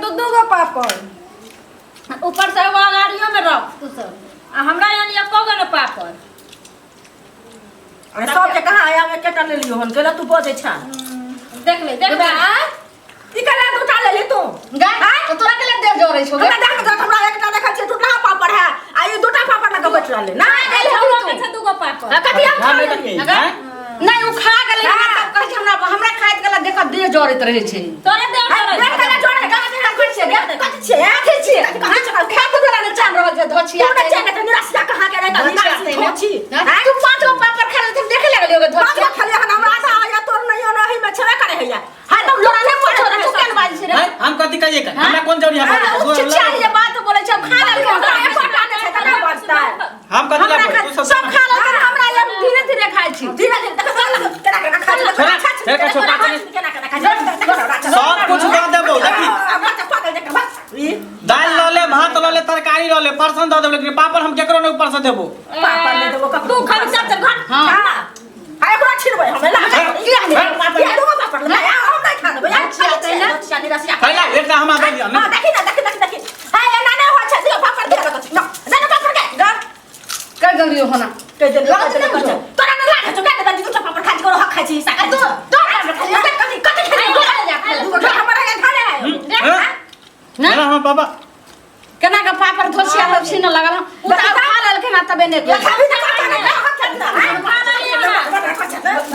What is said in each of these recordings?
दू दू गो पापड़ ऊपर से एगो अगाड़ियो में रख तू सब आ हमरा यानी एको गो ने पापड़। अरे सबके कहाँ आया में केटा ले लियो हन केला तू बजै छा। देख ले देख ले। ई केला दूटा ले ली तू। गा तो तोरा के ले दे जोरै छौ गे। हमरा देख देख हमरा एकटा देखै छियै टूटला पापड़ है आ ई दूटा पापड़ लगा बैठ रहले ना। नहीं हमरो के छै दूगो पापड़। आ, कथी हम खा खा ले लेली? कथी, हैं? नहीं उ खा गेलै हमरा तब कहै छै हमरा हमरा खाइत गेला देख देह जरैत रहै छै। तोरे देह जरै देख केला जोड़े कथी कथी छियै गे? कथी छियै? कथी छियै? खाइत गेला ने चान रहल छै धोछिया। तू ने चान के निराशिया कहाँ के रहता निराशी धोछी। तू पांच गो पापड़ खा लेलथिन देखे लगलियो गे पांच धोछिया। गो खेलियै हन हमरा आधा आया तोर नहीं हो रही में छेबे करे हैया। हां तो तोरा नहि पूछो तू केन बाजै छै रे? हैं? हम कथी कहिए का हमरा कोन जरूरी है हां उ छिछिया जे बात बोलै छै खा लेलकै हमरा एकोटा नहि छै तऽ नहि बचतै। हम कथी हमरा ला खा- तू सब सब खा लेलकै हमरा ये धीरे धीरे खाइ छी। धीरे धीरे देख केना केना खाइ छै। छोड़ा, छोड़ा, छोड़ा, केना केना खाइ छै। सब कुछ दऽ देबो देखी। हमरा तऽ पागल जकाँ बस ई दालि लऽ ले भात लऽ ले तरकारी लऽ ले परसन दऽ देबो लेकिन पापड़ हम केकरो नहि ऊपर से देबो। पापड़ नहि देबो ककरो। तू खाली चल चल घट। हां हां आ एकरा छिड़बै हम ला किया नहि पापड़? किया दूगो पापड़ ला हम नहि खा देबै। निराशिया। पहला एकटा हमरा दऽ दिअ हां देखी ना देखी देखी देखी हां एना नहि होइ छै दियौ पापड़ दियौ लगत न दे ना पापड़ के गा कर देलियो होना कह देलियो कह देलियो कर तोरा नहि लागे छौ कह दे दूटा पापड़ खा छी हक खाइ छी साका तू तो पापड़ खा कथी कथी कथी खाइ छी हमरा के खा ले हैं? ना? ना हम पापा केना के पापड़ धोसिया सब सीने लगल हन उ तऽ खा लेलखिन आ तबे नहि ये खाबी त खाता नहि हक खाबी त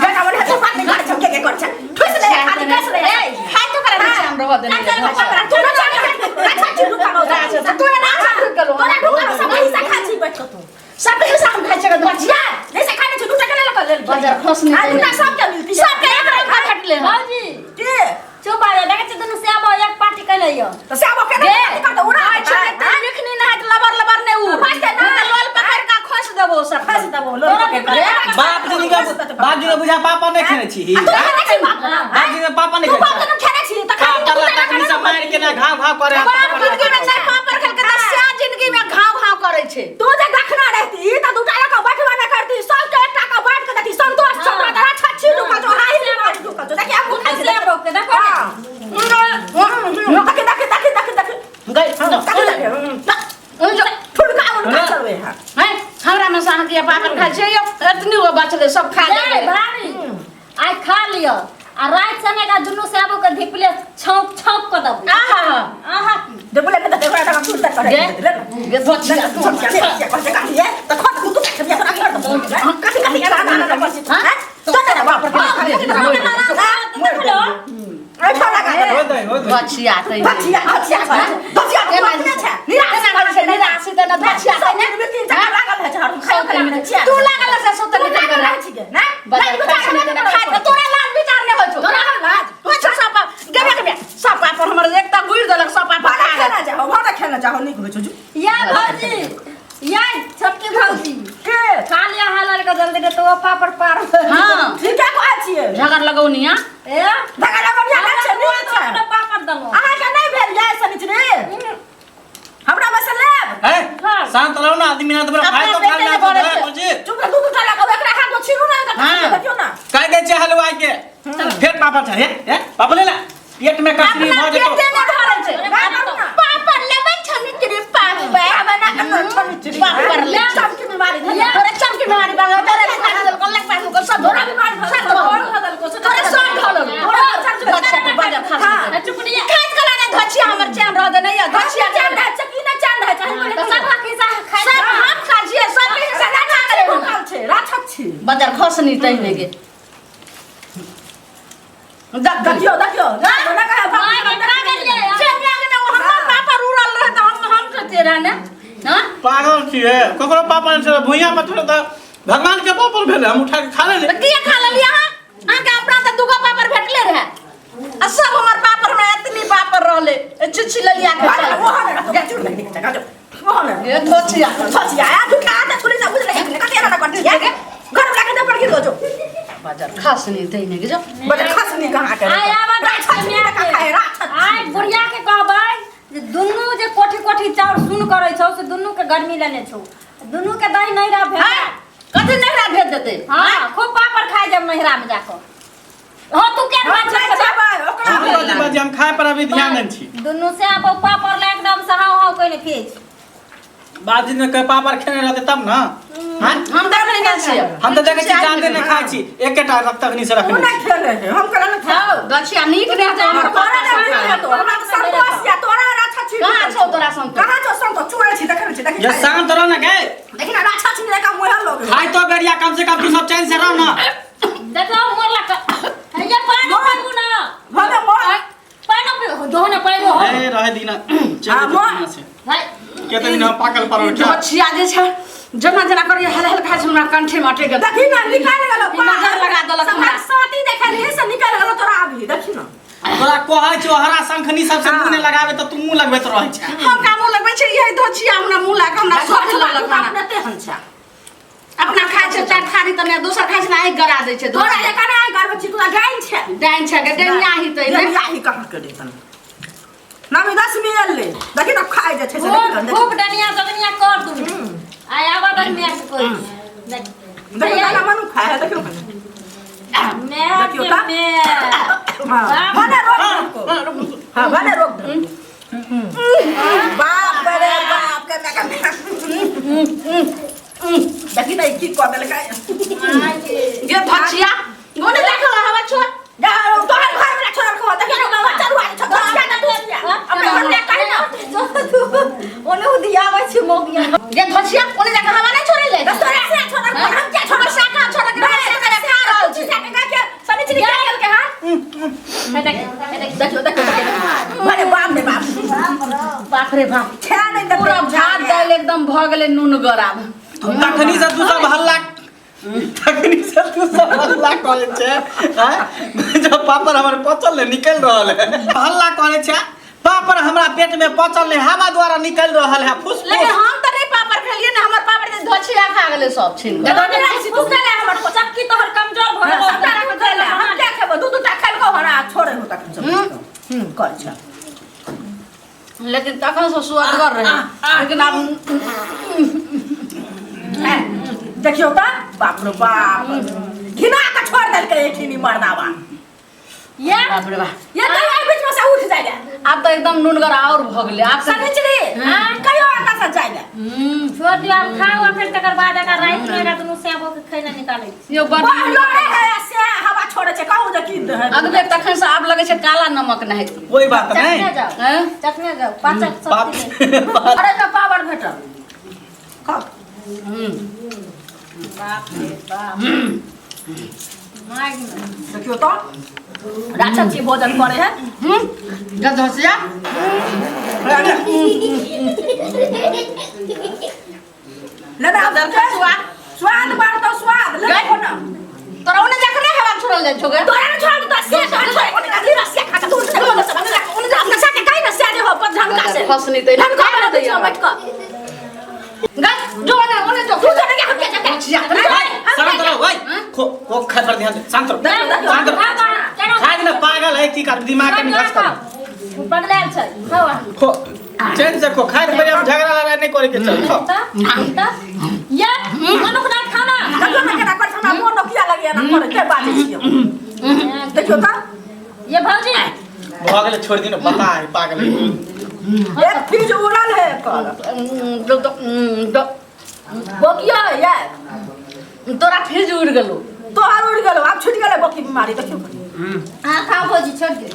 बेटा बने छै पानी कर छै के के कर छै ठुस ले खाली कस ले ए खाइ तो करा दै छै हम रह देने तू ना अच्छा छी रुका तू एना रुक गेलो। तोरा रुका सब पैसा खा छी बैठ के तू सब हिस्सा हम खाइ छै धोसिया। नहीं से खाने छै दूटा के ले लेल बाजार खसनी आ दूटा सबके मिलती सबके एक रंग का भेटले हन। भौजी के चुप आ जा देखै छी दुनू सेब एक पार्टी कैले यो त सेब के गे कर दे उड़ा आइ छै ते लिखनी ना हत लबर लबर ने उ बाजते ना। तऽ लोल पकड़ के खोस देबो सब। खस देबो लोल पकड़ के। बाप जी के बाप जी के बुझा पापा नहीं खेने छी। तू खेने छी बाप बाप जी के पापा नहीं तू खेने बाप छी। के खेने छी त खाली पापड़ ला तकनी से मार के ना घाव घाव करे। बाप जिंदगी में नहीं पापड़ खेलके तऽ सया जिंदगी में घाव घाव करै छै। तू जे गखना रहती त दूटा लक बैठबा ना करती सबके एकटा के बांट के देती संतोष छौ तोरा अच्छा छी रुकल छौ हाही बीमारी रुकल छौ देखि हम खाइ छी सेब के देखो ने। देख देख देख देख देख गई देख देख ठुनका उनका चलबे है। हैं हमरा में से अहाँके पापड़ खाइ छै यौ एतनी गो बचलै सब खा ए लेबै। भाभी आइ खा लिअ आ राति सने का दुनू सेबो के धिपले छौंक छौंक के देबो। आहा आहा की देबो ले त देखो तक सुन तक करे ले गे धोसिया तू कथी कथी है त खत तू तू खेबिया तोरा कर दबो कथी कथी ना ना ना बस हां तो ना बाप देखलो ए छोड़ा लगा हो दे हो दे। धोसिया तै धोसिया धोसिया धोसिया केना छै निराश करै छै निराश तऽ ना धोसिया तै ने तीन चार लागल है झाड़ू खाय खाय लागल छै। तू लागल से सुतल तू लागल रहै छी गे ना बजार खसनी तऽ खाइ तऽ तोरा लाज विचार नहि होइ छौ। तोरा लाज होइ छौ सब गेबे गेबे सब पापड़ हमर एकटा गुड़ि देलक सब पापड़ भाड़ा खा गेल। खेना जाहो भाड़ा खेना जाहो नीक होइ छौ जू। या भौजी या छोटकी भौजी के खा लिया हाल के जल्दी के तो वो पापड़ पार हां ठीके कहै छियै। झगड़ लगौनिया ए झगड़ा लगौनिया नहि छै नीक छै। हमरा पापड़ देलहुँ। अहाँके नहि भेल जाय सनिचरी हमरा बस लेब। हैं शांत रहो ना आदमी ना तो खाए तो अपना खा पेटे ना नहि तो भरै छै। बुझी चुप रह दू दूटा लगाओ एकरा हाथ में छिरू ना हाँ। देखियौ ना। कह दे छै हलवाई के फिर पापड़ छै हे पापड़ ले ला पेट में कसरी अपना भऽ जेतो। पेटे नहि भरै छै। पापड़ लेबै छनिचरी पापड़ हमे ना सनिचरी पापड़ ले चमकी बीमारी भेल। तोरे चमकी बीमारी बा तोरे खा देलको लग पास को सब तोरा बीमारी भेल, सब तोरा भऽ देलको, तोरे सब ढलल तोरा धोछिया के बाजार खा हाँ। चुकनिया खाइत कला ने धोछिया हमर चैन रह देने या धोछिया चैन रहै छै की नहि चैन रहै छै हम तऽ सब खिस्सा खाइ सब हम खा छियै सब के हिस्सा ना खा गेलै भूखल छै राक्षस छी। बाजार खसनी तहिने गे देख देखियौ देखियौ ना ना कहे माय के खा गेलियै। से माय ने हमर पापड़ उड़ल रहे तऽ हम हम सोचे रहे ने हां पागल छियै ककरो पापड़ नहि छै भुइयाँ पर थोड़े तऽ भगवान के पापड़ भेलै हम उठा के खा लेली। तऽ किया खा लेलियै अहाँ? अहाँके अपना तऽ दूगो पापड़ भेटले रहे आ सब हमर पापड़ हमरा एतनी पापड़ रहलै छुछि लेलियै के अरे वो हने रखो चुर नहीं निकल जा वो हने ये धोछिया धोछिया आ झूठा आ छुरी से बुझ ले कते ना करती है घर में लाके दे पड़ गिर जो बाजार खासनी तहिने के जो बड़ खसनी कहाँ के आइ आबऽ दै राक्षस छै का खाए राक्षस। आइ बुढ़िया के कहबै जे दुनू जे कोठी कोठी चाउर सुन करै छौ से दुनू के गर्मी लेने छौ दुनू के दही नैहरा भेज। हैं कथी नैहरा भेज देतै? हाँ खूब पापड़ खाइ जब नैहरा में जाकऽ। हाँ तू के हम बात नहि छै जेबै ओकरा हम कथी बाजी हम खाए पर अभी ध्यान नहि छी। दुनू से आप पापड़ ला एकदम से हाव हाव कइने फिज बाजी ने के पापड़ खेने रहते तब ना। हाँ? हम तऽ नहि खाइ छियै। हम तऽ देखै छी जादे नहि खाइ छी, एकेटा तखनी से ओ रखने नहि छी। खेले है, हम करा नहि खाओ। गछिया नीक नहि हेतौ हमर। तोरा नहि नीक हेतौ, हमरा तऽ संतोष या तोरा राछा छी। कहाँ छौ तोरा संतोष? कहाँ छौ संतोष? चुड़ै छी, देखै छी, देखी। ये शांत रह ना गे। देखी ना, राछा छी लेका मुँह लोग। खाइ तो बेरिया कम से कम तू सब चैन से रह ना। देखो मोर ला ये पानी पीबू ना। भले मोर। पानी पीबू जो ना पानी हो। ए रहे दीना चल हाँ, मोर। से भाई केते दिन हम पाकल परोठा। गछिया जे छै जेना जेना करिए हल हल खाइ छै, हमरा कंठे में अटकि गेल। देखी ना, निकाल गेलो। नजर लगा देलक हमरा। साथी देखै रही से निकाल गेलो तोरा अभी, देखी ना। तोरा कहै छौ हरा शंखनी सबसे मुंह नहि लगाबे तऽ तू मुंह लगबैत रहै छै। हम का मुंह लगबै छै? यही धोछिया हमरा मुंह लाग हमरा सोच लगलक खाना। अपने तेहन छै। अपना खाइ छै चार थारी तऽ नहि, दोसर खाइ छै ने आँखि गड़ा दै छै। तोरा जे कना आँखि गड़बै छी, तोरा डाइन छै। डाइन छै गे, डाइनिया ही तऽ डाइनिया ही कहाँ के देतन। नामी 10 मिल ले, देखी ना खाइ जे छै से, देखी ना। खूब डनिया जगनिया कर दू। आय आवा दन मैं कोई देख। देखी ना, मनु खाय है, देखियो। मैं देखियो के ता। मैं। हां, भले रोक दे। हां, भले रोक दे। बाप रे बाप के मैं देखी ना की कर देलकै। ये धचिया गोने देखल हवा छोड़। जा तोहर घर में छोड़ रखो, देखी ना बाबा चलू आ छो धचिया ना धचिया अपने घर में कहि ना। ओने उदियाबै छै मौगिया। ये धचिया ओने जाके हवा नहीं छोड़े ले। तोरा से छोड़ रखो, हम क्या छोड़ साका छोड़ के साका खा रहल छी। साका के सनी चिनी के गेल के। हां हे देख, हे देख। देखियो देखियो देखियो, अरे बाप रे बाप। बाप रे बाप। खा नहीं दे पूरा भात दालि एकदम भ गेलै नूनगर आब। तखनी से तू सब हल्ला, तखनी से तू सब हल्ला करै छै। हैं, जब पापड़ हमर पचल नै निकल रहल है, हल्ला करै छै। पापड़ हमरा पेट में पचल नै, हवा द्वारा निकल रहल है फुस लेकिन फुस। हम तऽ नहि पापड़ खेलियै ने, हमर पापड़ के धोछिया खा गेलै सब छीन कऽ। तू खेले हमर चक्की तोहर कमजोर भऽ गेलौ। सबटा खेले, हम क्या खेबो? दू दूटा खेलको हमरा छोड़े हो तखन सब। कर छ। लेकिन तखन से सुअदगर रहे, लेकिन आब देखियो त बाप रे बाप, घिना के छोड़ देलकै एखिनी मर्दावा। ये बाप रे बाप। ये कहियो एहि बीच में से उठ जाय। आब तऽ एकदम नूनगर और भऽ गेलै आब। सनिचरी कहियो एतऽ से जाय। छोड़ दियो आब, खाओ आ फेर तकर बाद एकरा राति में एकरा दुनू सेबो के खैना निकालै छी। यो बड बड़ लड़े है से हवा छोड़े छै, कहू जे की है। अगबे तखन से आब लगै छै काला नमक नहि। कोई बात नहीं। चखने जाओ। हैं? चखने जाओ, पाचक बाप शक्ति दे। अरे तऽ पावर भेटल। खाओ। बाप रे बाप। माग में। देखियो तऽ राक्षस जी भोजन करे है। गधसिया ले ना स्वाद बढ़तो, स्वाद ले ना। तोरा ओने जाके नहि हवा छोड़ल जाइ छौ गे। तोरा ने छोड़ दे से छोड़ छोड़ ओने का धीरा से खा तू से बोल से ओने अपना सा के काई ना से जे हो पर झनका से फसनी तै झनका बना दे बैठ क गए जो ओने ओने जो तू जाने के हम के जाके धोछिया शांत रहो भाई, खो खो खाए पर ध्यान दे, शांत रहो शांत रहो। खाए ना पागल है की कर, दिमाग के निकास कर। पगलायल छै, खाओ अहाँ। खो चैन से खो, खाए के बेरिया झगड़ा लड़ाई नहीं करे के चल, खो। त ये मनुख ना खाना। देखियो ना केना कर, हमरा मोन नोकिया लगिया ना करे के बाजै छियो। देखियो त ये भौजी भऽ गेलै, छोड़ दी ना, बता है पागल है। एक फ्रिज उड़ल है कर बोकिया है ये तोरा फ्रिज उड़ गेलो। तोहर उड़ गेलो, आब छूट गेलै बोकी बीमारी। देखियो हां खाओ भौजी, छोड़ दे।